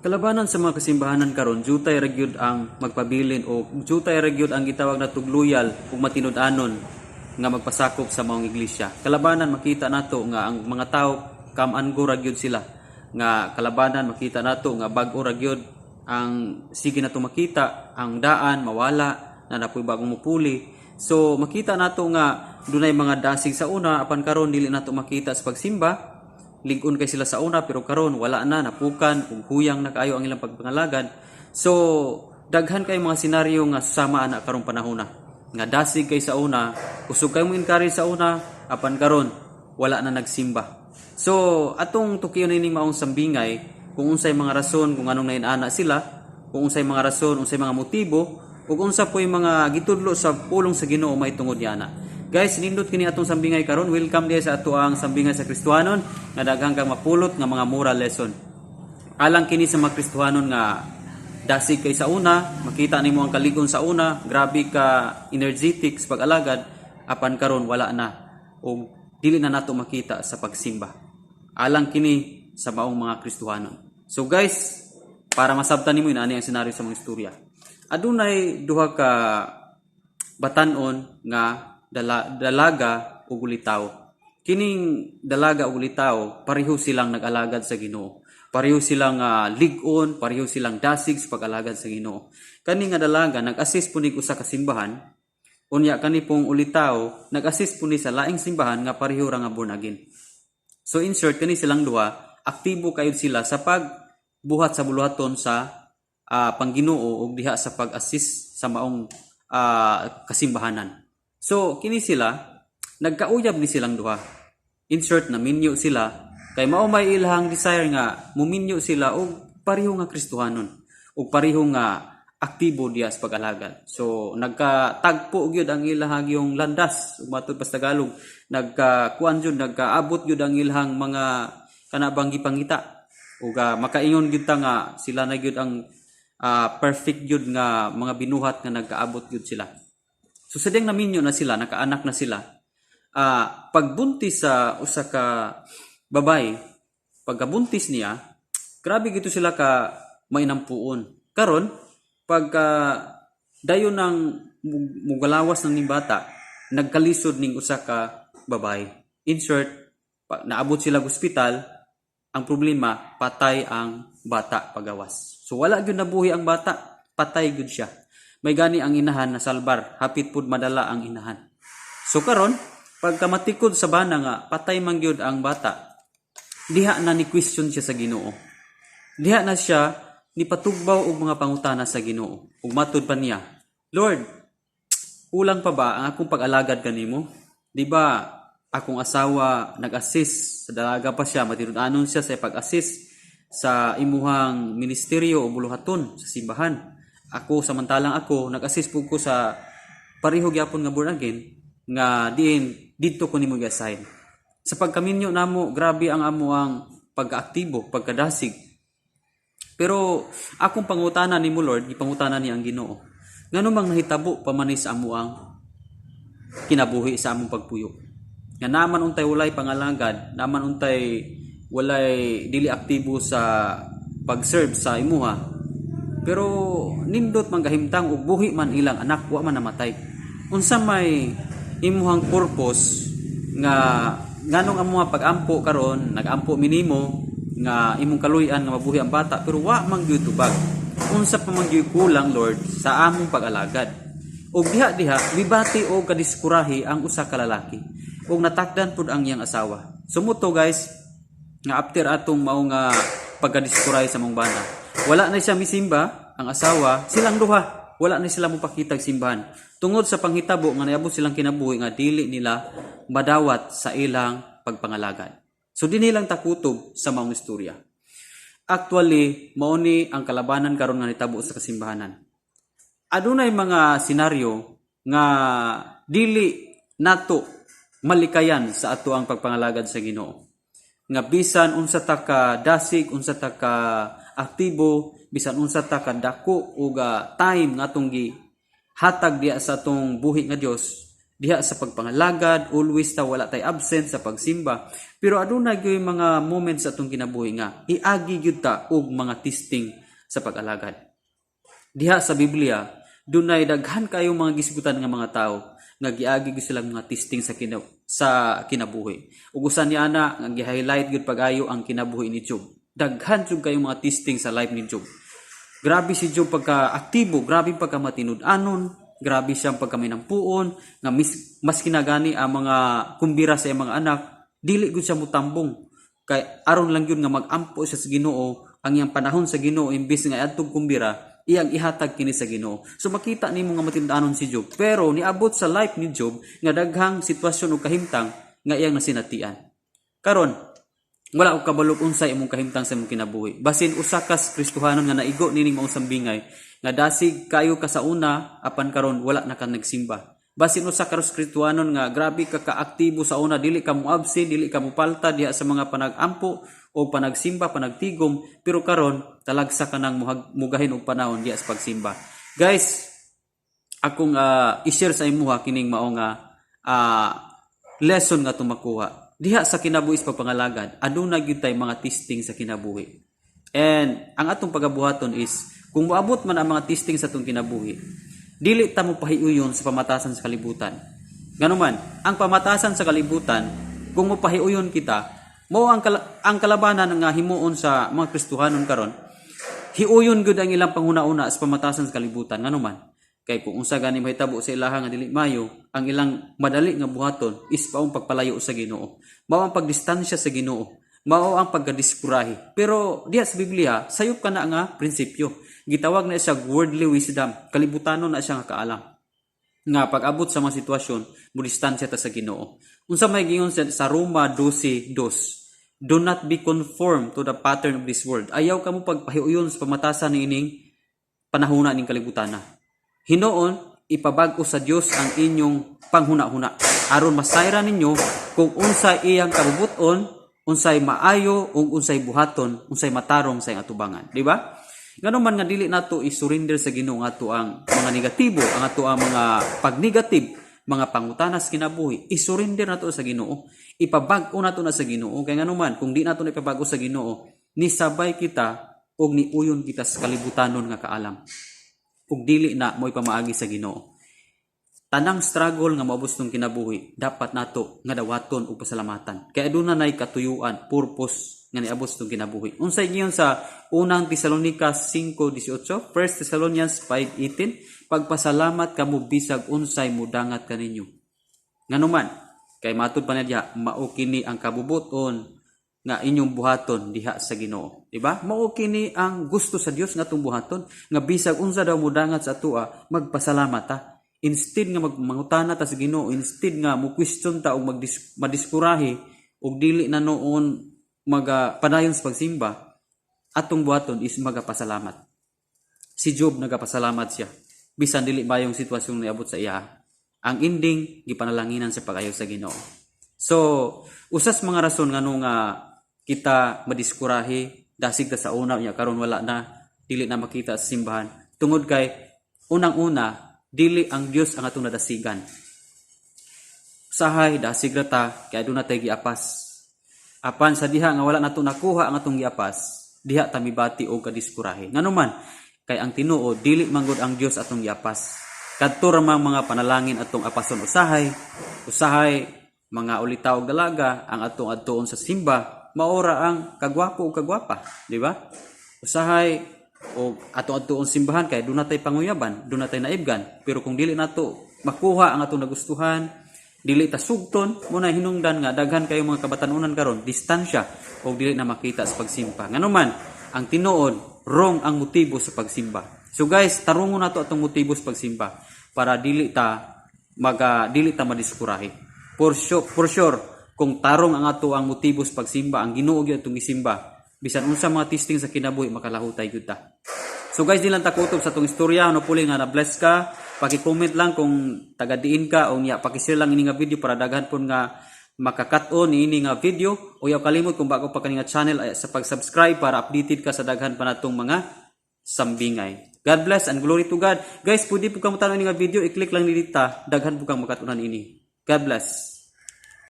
Kalabanan sa mga kasimbahanan karon, jutay ra gyud ang magpabilin o jutay ra gyud ang gitawag na loyal ug matinud-anon nga magpasakop sa maong iglesia. Kalabanan, makita nato nga ang mga tao, come and go ra gyud sila. Nga kalabanan, makita nato nga bag-o ra gyud ang sige nato makita, ang daan mawala na napoy bagong mupuli. So makita nato nga dunay mga dasig sa una, apan karon dili nato makita sa pagsimba. Lig-on kay sila sa una, pero karon wala na, napukan ug huyang na kaayo ang ilang pagpangalagad. So daghan kay mga senaryo nga sama ana karong panahona nga dasig kay sa una, kusog kay mo encourage sa una, apan karon wala na nagsimba. So atong tukiyon ining maong sambingay kung unsay mga rason kung anong nainana sila, kung unsay mga rason, unsay mga motibo ug unsa po'y mga gitudlo sa pulong sa Ginoo mahitungod niana. Guys, nindot kini atong sambingay karon. Welcome diha sa ato ang sambingay sa Kristohanon nga daghan kang mapulot nga mga moral lesson. Alang kini sa mga Kristohanon nga dasig kay sa una, makita nimo ang kaligon sa una, grabe ka energetic sa pag-alagad, apan karon wala na ug dili na nato makita sa pagsimba. Alang kini sa maong mga Kristohanon. So guys, para masabtan nimo, ani ang senaryo sa mga istorya. Adunay duha ka batan-on nga dalaga ug ulitaw. Kining dalaga ug ulitaw, pareho silang nag-alagad sa Ginoo. Pareho silang lig-on, pareho silang dasig sa pag-alagad sa Ginoo. Kani nga dalaga nag-assist po ni usa ka simbahan. Unya kani pong ulitaw nag-assist po ni sa laing simbahan nga pareho ra nga born again. So in short, kani silang duha, aktibo kayod sila sa pagbuhat sa buluhaton sa pangginoo ug diha sa pag-assist sa maong kasimbahanan. So kini sila nagkauyab ni silang duha. In short, naminyo sila kay mao may ilahang desire nga muminyo sila og pareho nga Kristohanon ug pareho nga aktibo diya sa pag-alagad. So nagkatagpo gyud ang ilahang yung landas, ug matud pa sa Tagalog, nagkakuan jud, nagkaabot gyud ang ilahang mga kanabang gipangita. Ug makaingon gyud ta nga sila na gyud ang perfect gyud nga mga binuhat nga nagkaabot gyud sila. So sa diyang naminyo na sila, nakaanak na sila, pagbuntis sa usa ka babae, pagkabuntis niya, grabe gito sila ka mainampuon. Karon, pagka dayon ng mugalawas ng ning bata, nagkalisod ning usa ka babae. In short, naabot sila og ospital, ang problema, patay ang bata pagawas. So wala gyud nabuhi ang bata, patay gyud siya. May gani ang inahan na salbar, hapit pud madala ang inahan. So karon, pagkamatikod sa bana nga patay man gyud ang bata, diha na ni question siya sa Ginoo. Diha na siya ni patugbaw og mga pangutana sa Ginoo. Ug matud pa niya, "Lord, kulang pa ba ang akong pag-alagad kanimo? Di ba akong asawa nag-assist sa dalaga pa siya, matinud-anon siya sa pag-assist sa imuhang ministeryo o buluhaton sa simbahan. Ako, samantalang ako, nag-assist pud ko sa pareho gyapon nga born again nga diin didto ko nimo gi-assign. Sa pagkaminyo namo, grabe ang amo ang pagkaaktibo, pagkadasig. Pero akong pangutana nimo, Lord," gipangutana niya ang Ginoo. "Ngano mang nahitabo pa man ni sa amo ang kinabuhi sa among pagpuyo? Nga naman untay walay pangalagad, naman untay walay dili aktibo sa pag-serve sa imuha. Pero nindot man gahimtang ug buhi man ilang anak, wa man namatay. Unsa may imuhang purpose nga nganong amo nga pag-ampo karon, nag-ampo minimo nga imong kaluy-an nga mabuhi ang bata, pero wa man gyud tubag? Unsa pa man gyud kulang, Lord, sa among pag-alagad?" Ug diha diha mibati og kadiskurahi ang usa ka lalaki ug natakdan pud ang iyang asawa. Sumuto guys, nga after atong mao nga pagkadiskurahi sa mong bana, wala na siya misimba ang asawa. Silang duha, wala na sila mopakitag simbahan tungod sa panghitabo nga niabot silang kinabuhi nga dili nila madawat sa ilang pagpangalagad. So dinhi lang takutob sa maong istorya. Actually, mao ni ang kalabanan karon nga nitabo sa kasimbahanan. Adunay mga senaryo nga dili nato malikayan sa ato ang pagpangalagad sa Ginoo. Nga bisan unsa ta ka dasig, unsa ta ka aktibo, bisan unsa ta ka dako og time nga atong gi hatag diya sa atong buhi nga Dios, Diha sa pagpangalagad, always ta wala tay absent sa pagsimba. Pero aduna gyud mga moments sa atong kinabuhi nga iagi gyud ta og mga testing sa pag-alagad. Diha sa Biblia, dunay daghan kayo mga gisgutan nga mga tao nga giagi gyud silang mga testing sa kinabuhi. Ug usa ni ana nga gi-highlight gyud pag-ayo ang kinabuhi ni Job. Daghan jud kayo mga testing sa life ni Job. Grabe si Job pagka aktibo, grabe pagka matinud-anon, grabe siyang pagka minampuon, nga mas kinagani ang mga kumbira sa iyang mga anak, dili gud siya mutambong. Kay aron lang gyud nga mag-ampo siya sa Ginoo, ang iyang panahon sa Ginoo imbis nga adtong kumbira, iyang ihatag kini sa Ginoo. So makita nimo nga matinud-anon si Job, pero niabot sa life ni Job nga daghang sitwasyon ug kahimtang nga iyang nasinatian. Karon, wala og kabalo unsay imong kahimtang sa imong kinabuhi. Basin usa ka Kristohanon nga naigo nining maong sambingay nga dasig kayo ka sa una apan karon wala na ka nagsimba. Basin usa ka Kristohanon nga grabe ka kaaktibo sa una, dili ka mo absent, dili ka mo palta diha sa mga panag-ampo o panagsimba, panagtigom, pero karon talagsa ka nang mugahin og panahon diha sa pagsimba. Guys, akong i-share sa imuha kining mao nga lesson nga tumakuha. Diha sa kinabuhi sa pagpangalagad, aduna gyud tay mga testing sa kinabuhi. And ang atong pagabuhaton is kung moabot man ang mga testing sa atong kinabuhi, dili ta mo pahiuyon sa pamatasan sa kalibutan. Nganuman, ang pamatasan sa kalibutan, kung mopahiuyon kita, mao ang kalabanan nga himuon sa mga Kristohanon karon, hiuyon gyud ang ilang panghuna-una sa pamatasan sa kalibutan. Nganuman, kay kung unsa gani mahitabo sa ilaha nga dili mayo, ang ilang madali nga buhaton is paong pagpalayo sa Ginoo. Mao ang pagdistansya sa Ginoo. Mao ang pagkadiskurahe. Pero diha sa Biblia, sayop ka na nga prinsipyo. Gitawag na siya worldly wisdom. Kalibutanon na siya nga kaalam. Nga pag-abot sa mga sitwasyon, mudistansya ta sa Ginoo. Unsa may giingon sa Roma 12:2? "Do not be conformed to the pattern of this world." Ayaw kamo pagpahiuyon sa pamatasan niining panahona ning kalibutan. Hinuon, ipabag-o sa Dios ang inyong panghuna-huna aron masayran ninyo kung unsay iyang kabubuton, unsay maayo ug unsay buhaton, unsay matarong sa iyang atubangan, di ba? Ngano man nga dili nato i-surrender sa Ginoo nga ato ang mga negatibo, ang ato ang mga pagnegative, mga pangutanas kinabuhi, i-surrender nato sa Ginoo. Ipabag-o nato na sa Ginoo. Kay ngano man kung di nato na ipabag-o sa Ginoo, nisabay kita og niuyon kita sa kalibutanon nga kaalam ug dili na mo'y pamaagi sa Ginoo. Tanang struggle nga moabot sa kinabuhi, dapat nato nga dawaton ug pasalamatan. Kay aduna nay katuyuan, purpose nga niabot sa kinabuhi. Unsay giingon sa Unang Tesalonika 5:18, 1 Thessalonians 5:18, "Pagpasalamat kamo bisag unsay mudangat kaninyo." Nganuman, kay matud pa niya, mao kini ang kabubuton nga inyong buhaton diha sa Ginoo. Di ba? Mao kini ang gusto sa Dios nga atong buhaton nga bisag unsa daw mudangat sa atoa, magpasalamat ta. Instead nga magmangutana ta sa Ginoo, instead nga mo question ta og madiskurahe og dili na noon maga padayon sa pagsimba, atong buhaton is magapasalamat. Si Job, nagapasalamat siya bisan dili mayong sitwasyon niabot sa iya. Ang ending, gipanalanginan sa pag-ayo sa Ginoo. So, usas mga rason ngano nga kita madiskurahe, dasig ta sa una unya karon wala na, dili na makita sa simbahan. Tungod kay unang-una, dili ang Dios ang atong nadasigan. Usahay dasig ra ta kay aduna tay giapas. Apan sa diha nga wala nato nakuha ang atong giapas, diha ta mibati og kadiskurahe. Ngano man, kay ang tinuod dili manggod ang Dios atong giapas. Kadto ra mang mga panalangin atong apason usahay, usahay mga ulitaw og dalaga ang atong adtuon sa simba, maora ang kagwapo ug kagwapa, di ba? Usahay og atong adtuon simbahan kay duna tay panguyaban, duna tay naibgan, pero kung dili nato makuha ang atong nagustuhan, dili ta sugton mo na hinungdan nga daghan kayo mga kabatanunan karon distansya og dili na makita sa pagsimba. Ngano man, ang tinuod, wrong ang motibo sa pagsimba. So guys, tarungon nato atong motibo sa pagsimba para dili ta madiskurahe. For sure, kung tarong ang ato ang motibo sa pagsimba, ang Ginoo gyud atong gisimba, bisan unsa mga testing sa kinabuhi, makalahutay gyud ta. So guys, di lang takutob sa atong istorya, no puli nga na-bless ka. Paki-comment lang kung taga diin ka o niya, paki-share lang ini nga video para daghan pud nga makakat-on niini nga video. O yaw kalimot kung bago pa kani nga channel ay sa pag-subscribe para updated ka sa daghan pa natong mga sambingay. God bless and glory to God. Guys, pwede po kamo tan-aw nga video, i-click lang ni dita, daghan po kang makatunan ini. God bless.